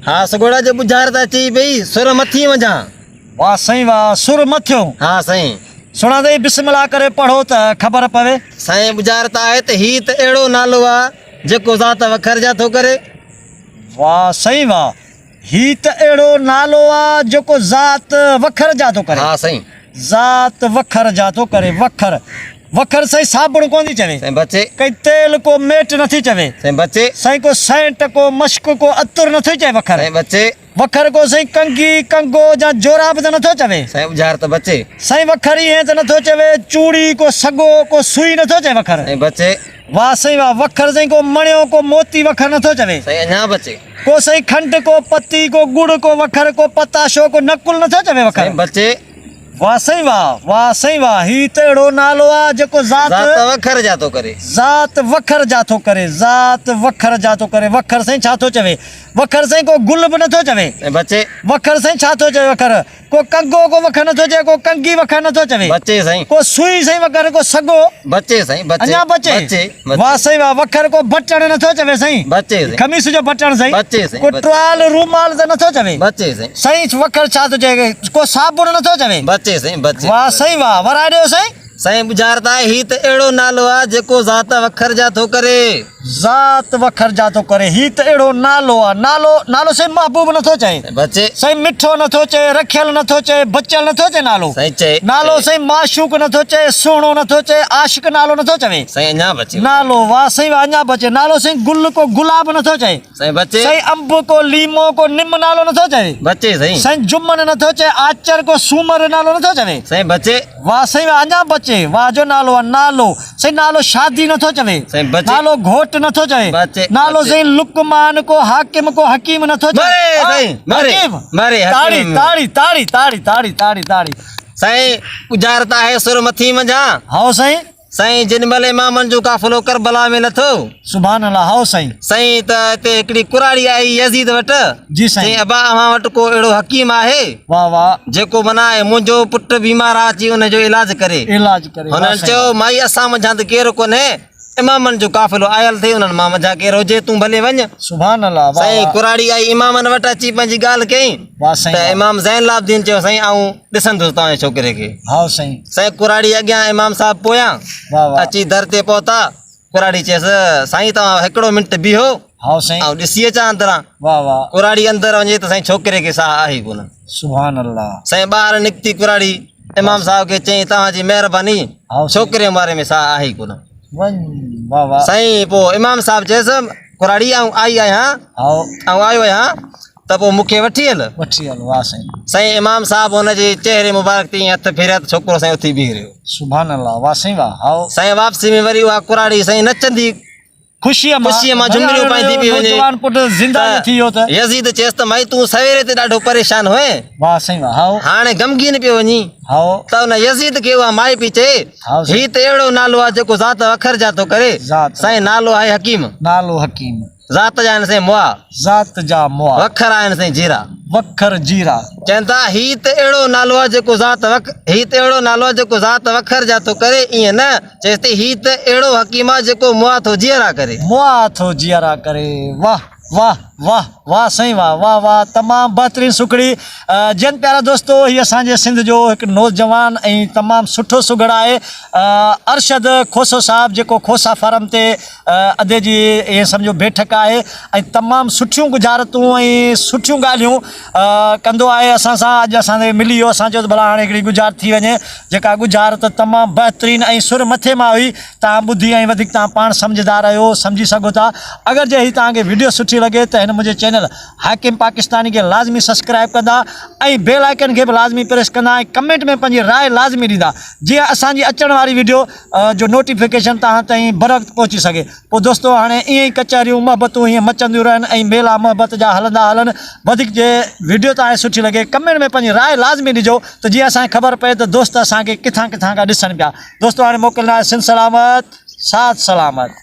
ها سگهوڙا جي ٻجهار ته اچي پئي سر مٿي منجهان. واه سائين واه سر مٿيون. ها سائين. سڻا سائين بسم الله ڪري پڙهو ته خبر پوي. سائين ٻجهار ته آهي ته هي ته اهڙو نالو آ جيڪو ذات وکر جا ٿو ڪري. واه سائين واه هي ته اهڙو نالو آ جيڪو ذات وکر جا ٿو ڪري. ها سائين. ذات وکر جا ٿو ڪري وکر وکر سائين صابڻ ڪون ٿي چوي. سائين بچي. ڪئي تيل ڪو ميٽ نٿي چوي. سائين بچي. سائين ڪو سينٽ ڪو مشڪ ڪو عطر نٿي چئي وکر. سائين بچي. وکر ڪو سائين ڪنگي، ڪنگو جا جوراب ته نٿو چوي. سائين ٻجهار ته بچي. سائين وکر ايئن ته نٿو چوي چوڙي ڪو سڳو ڪو سوئي نٿو چئي وکر. سائين بچي. واه سائين واه وکر سائين ڪو مڻيو ڪو موتي وکر نٿو چوي. سائين اڃا بچي. ڪو سائين کنڊ ڪو پتي ڪو ڳڙ ڪو وکر ڪو پتاشو ڪو نقل نٿو چوي وکر. سائين بچي. واه سائين واه واه سائين واه هي ته اهڙو نالو آ جيڪو ذات. ذات وکر جا ٿو ڪري. ذات وکر جا ٿو ڪري ذات وکر جا ٿو ڪري وکر سائين ڇا ٿو چوي. وکر سائين ڪو گل به نٿو چوي. سائين بچي. وکر سائين ڇا ٿو چوي وکر ڪو ڪنگو ڪو وکر نٿو چوي ڪو ڪنگي وکر نٿو چوي. بچي سائين. ڪو سوئي سائين وکر ڪو سڳو. بچي سائين بچي. اڃا بچي. بچي بچي. واه سائين واه وکر ڪو بٽڻ نٿو چوي سائين. بچي سائين. قميص جو بٽڻ سائين. بچي سائين. ڪو ٽوال رومال ته نٿو چوي. بچي سائين. سائين وکر ڇا ٿو چوي ڪو صابڻ نٿو چوي. بچي سائين بچي. واه سائين واه ورائي ڏيو سائين. سائين ٻجهار ته آهي هي ته اهڙو نالو آ جيڪو ذات وکر جا ٿو ڪري. ذات وکر جا ٿو ڪري هي ته اهڙو نالو آ نالو نالو سائين محبوب نٿو چئي. سائين بچي. سائين مٺو نٿو چئي رکيل نٿو چئي بچيل نٿو چئي نالو. سائين چئي. نالو سائين معشوق نٿو چئي سهڻو نٿو چئي عاشق نالو نٿو چوي. سائين اڃا بچي. نالو واه سائين واه اڃا بچي نالو سائين گل ڪو گلاب نٿو چئي. سائين بچي. سائين انب ڪو ليمو ڪو نم نالو نٿو چوي. بچي سائين. سائين جمن نٿو چئي آچر ڪو سومر نالو نٿو چوي. سائين بچي. واه سائين واه اڃا بچي. واه جو نالو آ نالو سائين نالو شادي نٿو چوي. سائين بچي. نالو گهوٽ نٿو چوي. بچي. نالو سائين لقمان ڪو حاڪم ڪو حڪيم نٿو چوي. مري سائين مري. حڪيم. مري حڪيم. تاڙي تاڙي تاڙي تاڙي تاڙي تاڙي تاڙي. سائين ڳجهارت آهي سر مٿي منجهان. هائو سائين. سائين جن مھل امامن جو قافلو ڪربلا ۾ لٿو. سبحان الله هائو سائين. سائين ته اتي هڪڙي ڪراڙي آئي يزيد وٽ. جي سائين. چيائين ابا اوهان وٽ ڪو اهڙو حڪيم آهي. واه واه. جيڪو معنيٰ منهنجو پٽ بيمار آ اچي ان جو علاج ڪري. علاج ڪري. هنن چيو مائي اسان منجهان ته ڪير ڪونهي امامن جو قافلو آيل اٿئي انهن مان منجهان ڪير هجي تون ڀلي وڃ. سبحان الله واه سائين واه. ڪراڙي آئي امامن وٽ اچي پنهنجي ڳالهه ڪيائين. واه سائين ته واه. امام زين العابدين چيو سائين آئون ڏسندس توهان جي ڇوڪري کي. هائو سائين. سائين ڪراڙي اڳيان امام صاحب پويان واه واه. اچي در تي پهتا. ڪراڙي چيس سائين توهان هڪڙو منٽ بيهو هائو سائين. آئون ڏسي اچان اندران. واه واه. ڪراڙي اندر وڃي ته سائين ڇوڪري کي ساهه آهي ئي ڪونه. سبحان الله. سائين ٻاهر نڪتي ڪراڙي امام صاحب کي چيائين توهان جي مهرباني هائو سائين. ڇوڪري واري ۾ ساهه آهي ئي ڪونه. وڃ واه واه. سائين پوء امام صاحب چيس ڪراڙي آئون آئي آهيان هائو. آئون آيو آهيان ته پوء مون کي وٺي هل. وٺي هل واه سائين. سائين امام صاحب هن جي چهري مبارڪ تي ائين هٿ ڦيريا ته ڇوڪرو سائين اٿي بيهي رهيو. سبحان الله واه سائين واه هائو. سائين واپسي ۾ وري اها ڪراڙي سائين نچندي خوشيء مان خوشيء مان جهمريون پائيندي پئي وڃي. نوجوان پٽ زنده جو ٿي ويو ته. يزيد چيس ته مائي تون سويري تي ڏاڍو پريشان هئين. واه سائين واه هائو. هاڻي غمگين پيو وڃين. هائو. ته ان يزيد کي اها مائي پئي چئي هائو سائين. هي ته اهڙو نالو آهي جيڪو ذات وکر جا ٿو ڪري. ذات. سائين نالو آهي حڪيم. نالو حڪيم. ذات جا آهن سائين مئا. ذات جا مئا. وکر آهن سائين جيرا. وکر جيرا. چون ٿا هي ته اهڙو نالو آهي جيڪو ذات وک هي ته اهڙو نالو آهي جيڪو ذات وکر جا ٿو ڪري ائين نه چيس ته هي ته اهڙو حڪيم آهي جيڪو مئا ٿو جيئرا ڪري. مئا ٿو جيئرا ڪري واه واه واه واه سائين واه واه واه تمام بهترين سکڙي جن پيارا دوستو هي اسان جي سنڌ جو هڪ نوجوان ۽ تمام سٺو سگهڙ آهي ارشد کوسو صاحب جيڪو کوسا فارم تي ادي جي ائين سمجهو بيٺڪ آهي ۽ تمام سٺيون ڳجهارتون ۽ سٺيون ڳالهيون ڪندو آهي اسان سان اڄ اسان کي ملي ويو اسان چيو ته ڀلا هاڻي هڪڙي ڳجهارت ٿي وڃي جيڪا ڳجهارت تمام بهترين ۽ سر مٿي مان هئي تان ٻڌي ۽ وڌيڪ تان پاڻ سمجهدار آهيو سمجهي سگهو ٿا اگر جي هي توهان کي وڊيو سٺي لڳي ته هن منهنجي چينل حاڪم پاڪستاني کي لازمي سبسڪرائب ڪندا ۽ بيل آئيڪن کي به لازمي پريس ڪندا ۽ ڪمينٽ ۾ پنهنجي راء لازمي ڏيندا جيئن اسان جي اچڻ واري وڊيو جو نوٽيفڪيشن توهان تائين بروقت پهچي سگهي. پوء دوستو هاڻي ائين ئي ڪچهريون محبتون هيئن مچنديون رهن ۽ ميلا محبت جا هلندا هلن. وڌيڪ جي وڊيو توهان کي سٺي لڳي ڪمينٽ ۾ پنهنجي راء لازمي ڏجو ته جيئن اسان کي خبر پئي ته دوست اسان کي ڪٿان ڪٿان کان ڏسن پيا. دوستو هاڻي موڪل ناهي سنڌ سلامت ساٿ سلامت.